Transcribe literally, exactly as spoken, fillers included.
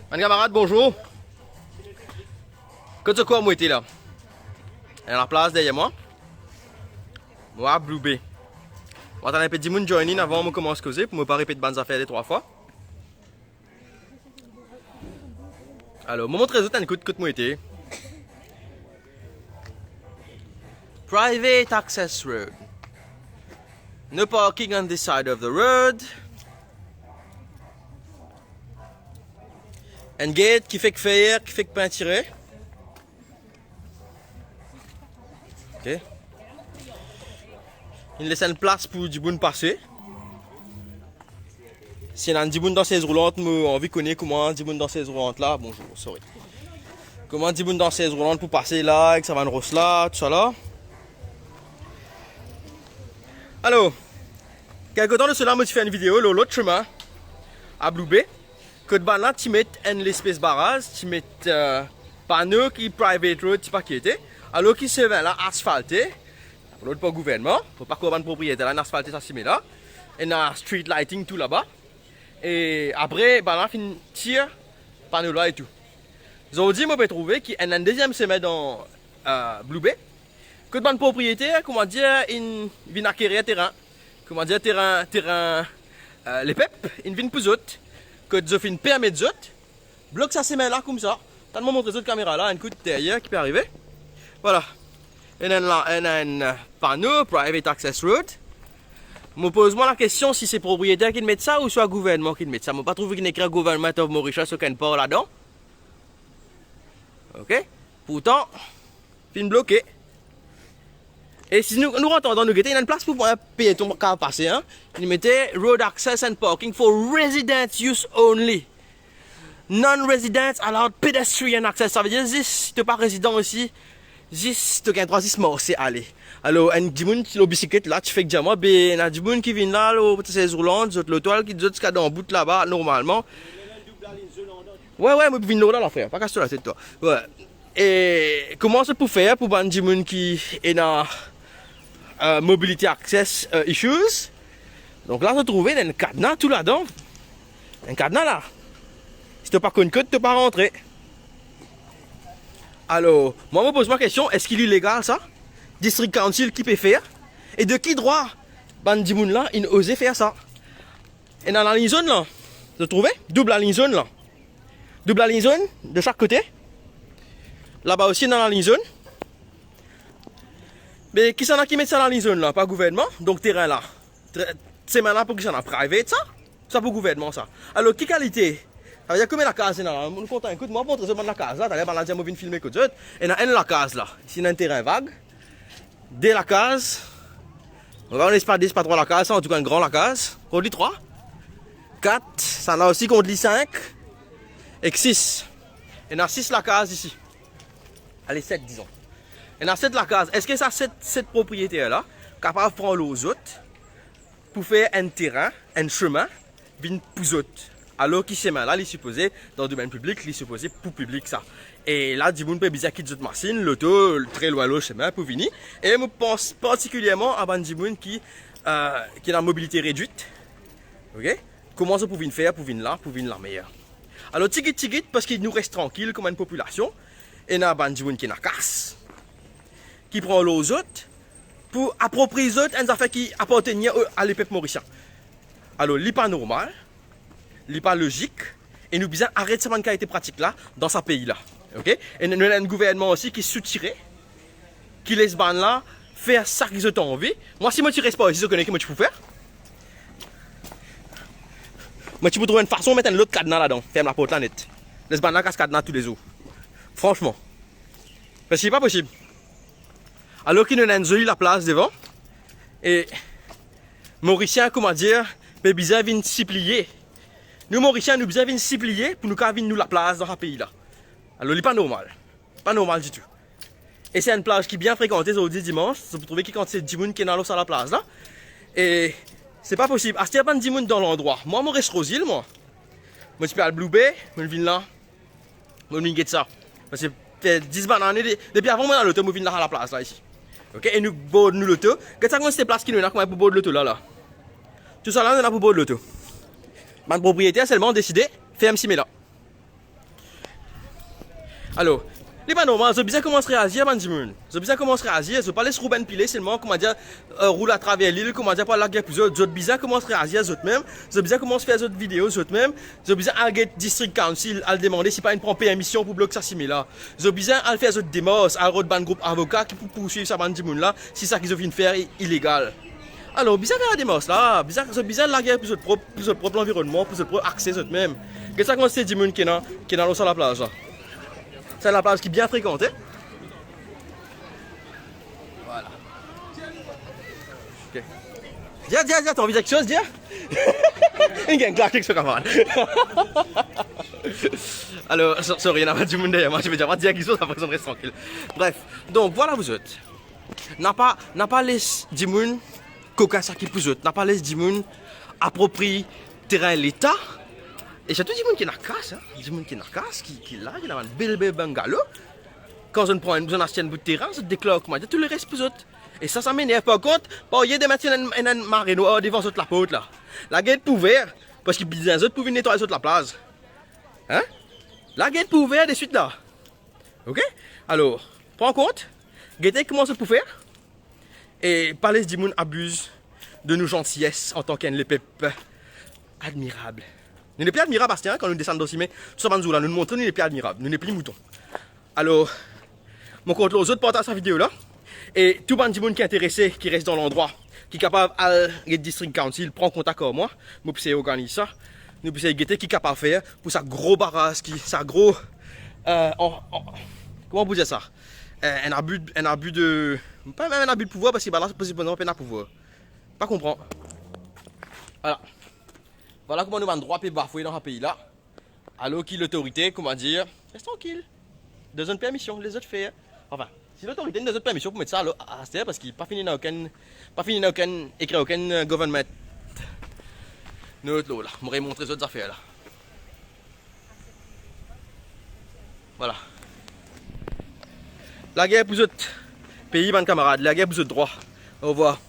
Bann kamarad, bonzour. Kot zot krwar mo ete la? Ena laplaz deryer mwa. Mwa Blue Bay. Mo atann enpe dimoun join in avan mo koumans koze, pou mo pa repet bann zafer de trwa fwa. Alor, mo montre zot enn kout kot mo ete. Private access road. No parking on this side of the road. Enn gate ki fek fer, ki fek pintire. Ok. Inn les enn plas pou dimoun pase. Si ena dimoun dan sez roulant, mo anvi kone kouma dimoun dan sez roulant la, bonzour, sorry. Kouma dimoun dan sez roulant pou pase la, ek sa bann ros la, tousala. Alor, kelke tan de sela, mo ti fer enn video lor lot semin a Blue Bay. Kot bann la ti met enn lespes baraz, ti met, eh, pano ki private road, ti pa ki ete. Alor ki semin la asfalte, lot par gouvernman, mo pa krwar bann propriyeter la inn asfalte sa semin la. Ena street lighting tou laba. E apre, bann la finn tir pano la e tou. Zordi, mo pe trouve ki ena enn deziem semin dan, eh, Blue Bay. Kot bann propriyeter, kouma dir, inn vinn akerir terin. Kouma dir, terin, terin, eh, lepep, inn vinn pou zot. Kot zot finn permet zot blok sa semin la koumsa. Tann mo montre zot kamera la, enn kout deryer ki pe arive. Vwala. Ena enn la, ena enn, eh, pano, private access road. Mo poz mwa lakestion si se propriyeter ki'nn met sa ouswa gouvernman ki'nn met sa. Mo pa trouve ki'nn ekrir Government of Mauritius okenn par ladan. Ok? Pourtan, finn bloke. E si nou, nou rant andan, nou gete, ena enn plas pou pieton kav pase, hein. Li mete road access and parking for resident use only. Non-resident allowed pedestrian access. Savedir zis si to pa rezidan isi, zis to gagn drwa zis marse ale. Alor, enn dimoun ki lor bisiklet la, ti fek dir mwa, be, ena dimoun ki vinn la, lor sez roulant, zot loto al kit zot ziska dan bout laba, normalman. Wi, wi, mo vinn lor la, la, frer, pa kas to latet, twa. Wi. E kouma zot pou fer pou bann dimoun ki ena, eh, mobility access, eh, issues? Donk la, zot trouve, ena enn kadna tou ladan. Enn kadna la. Si to pa konn kot, to pa rantre. Alor, mwa, mo poz mwa kestion, eski li legal sa? District Council ki pe fer? E de ki drwa bann dimoun la inn oze fer sa? Ena laliny zone la. Zot trouve? Doub laliny zone la. Doub laliny zone de sak kote. Laba osi ena laliny zone. Me kisannla ki met sa laliny zone la? Pa gouvernman, donk terin la. Tre-, semin la pou kisannla? Private sa? Sa pou gouvernman sa. Alor, ki kalite? Savedir konbien lakaz ena la? Mo kontan, ekout, mo montre zot bann lakaz la, taler bann la dir mo vinn filme kot zot. Ena enn lakaz la. Isi ena enn terin vag. De lakaz. Mo pa kone si pa de, si pa trwa lakaz, sa, antouka enn gran lakaz. Kot li trwa. Kat, sannla osi kot li sink. Ek sis. Ena sis lakaz isi. Ale, set, dizon. Ena set lakaz. Eski sa set, set propriyeter la kapav pran lor zot pou fer enn terin, enn semin, vinn pou zot. Alor ki semin la, li sipoze dan domenn piblik, li sipoze pou piblik sa. E la, dimoun pe bizin kit zot masinn, loto, tre lwin lor semin pou vini. E mo pans partikilyerman a bann dimoun ki, eh, ki ena mobilite redwit. Ok? Kouma zot pou vinn fer pou vinn la, pou vinn lamer? Alor, tigit, tigit, parski nou res trankil kouma enn popilasion, ena bann dimoun ki ena kas, ki pran lor zot, pou apropriye zot enn zafer ki apartenir o-, a lepep morisien. Alor, li pa normal, li pa lozik, e nou bizin aret sa bann kalite pratik la dan sa pei la. Ok? E nou, nou ena enn gouvernman osi ki soutire, ki les bann la fer sa ki zot anvi. Mwa, si mo ti res par isi, zot kone ki mo ti pou fer? Mo ti pou trouv enn fason met enn lot kadna ladan, ferm laport la net. Les bann la kas kadna toulezour. Fransman. Parski li pa posib. Alor ki nou ena enn zoli laplaz devan, e Morisien, kouma dir, pe bizin vinn sipliye. Nou Morisien, nou bizin vinn sipliye pou nou kav vinn nou laplaz dan sa pei la. Alor, li pa normal. Pa normal ditou. E se enn plaz ki bien frekante zordi dimans. Zot pou trouve ki kantite dimoun ki ena lor sa laplaz la. E se pa posib. Aster bann dimoun dan landrwa. Mwa, mo res Rozil, mwa. Mo ti pe al Blue Bay, mo vinn la. Mo vinn get sa. Parski fer dis bann ane, de-, depi avan mo ena loto, mo vinn la, laplaz la isi. Ok, e nou bord nou loto. Get sa kantite plas ki nou ena kouma pou bord loto la, la. Tousala nou ena pou bord loto. Bann propriyeter selman deside ferm sime la. Alor, li pa normal, zot bizin koumans reazir, bann dimoun. Zot bizin koumans reazir, zot pa les roul bann pile selman, koumadir, eh, roul atraver lil, koumadir pou al lager pou zot. Zot bizin koumans reazir zot mem, zot bizin koumans fer zot video zot mem, zot bizin al get District Council, al demande si pa inn pran permision pou blok sa sime la. Zot bizin al fer zot demars, al rod bann group avoka ki pou pourswiv sa bann dimoun la, si sa ki zot finn fer i-, ilegal. Alor, bizin fer lademars la, bizin, zot bizin lager pou zot prop, pou zot prop lanvironnman, pou zot prop akse zot mem. Get sa kantite dimoun ki ena, ki ena lor sa laplaz la. Sa laplaz ki bien frekante. Vwala. Ok. Dir, dir, dir, to anvi dir kiksoz, dir? Inn gagn klake ek so kamarad. Alor, so-, sorry, ena dimoun deryer mwa, mo pe dir, mo dir kiksoz, apre zot res trankil. Bref, donk, vwala zot. Napa, napa les dimoun kokin sa ki pou zot, napa les dimoun apropri terin Leta, e sirtou dimoun ki ena kas, hein, dimoun ki ena kas, ki, ki la, ki ena bann bel, bel bungalow. Kan zot pran enn, zot aste enn bout terin, zot deklar koumadir tou leres pou zot. E sa, sa minerv. Par kont, pa ouye demin ti ena enn, enn, enn mare nwar devan zot laport la. Laget pou ouver, parski bizin zot pou vinn netway zot laplaz. Hein? Laget pou ouver deswit la. Ok? Alor, pran kont, gete kouma zot pou fer. E pa les dimoun abiz de nou zantiyes antan ki enn lepep admirab. Nou nepli admirab, Bastien, kan nou desann dan sime, tou sa bann zour la, nou montre nou nepli admirab, nou nepli mouton. Alor, mo kont lor zot partaz sa video la. E tou bann dimoun ki interese, ki res dan landrwa, ki kapav al get District Council, pran kontak ar mwa, mo pou sey organiz sa. Nou pou sey gete ki kapav fer pou sa gro baraz ki, sa gro, eh, an, an, kouma pou dir sa? Eh, enn abi, enn abi de, pa mem enn abi de pouvwar, parski bann la sipoze pena pouvwar. Pa konpran. Vwala. Vwala kouma nou bann drwa pe bafwe dan sa pei la. Alor ki lotorite, koumadir, res trankil. Donn zot permision, les zot fer. Anfin, si lotorite donn zot permision pou met sa, alor, aster, parski pa finn ena okenn, pa finn ena okenn, ekri okenn, eh, government note lor la. Mo remontre zot zafer la. Vwala. Lager pou zot pei, bann kamarad, lager pou zot drwa. Orevwar.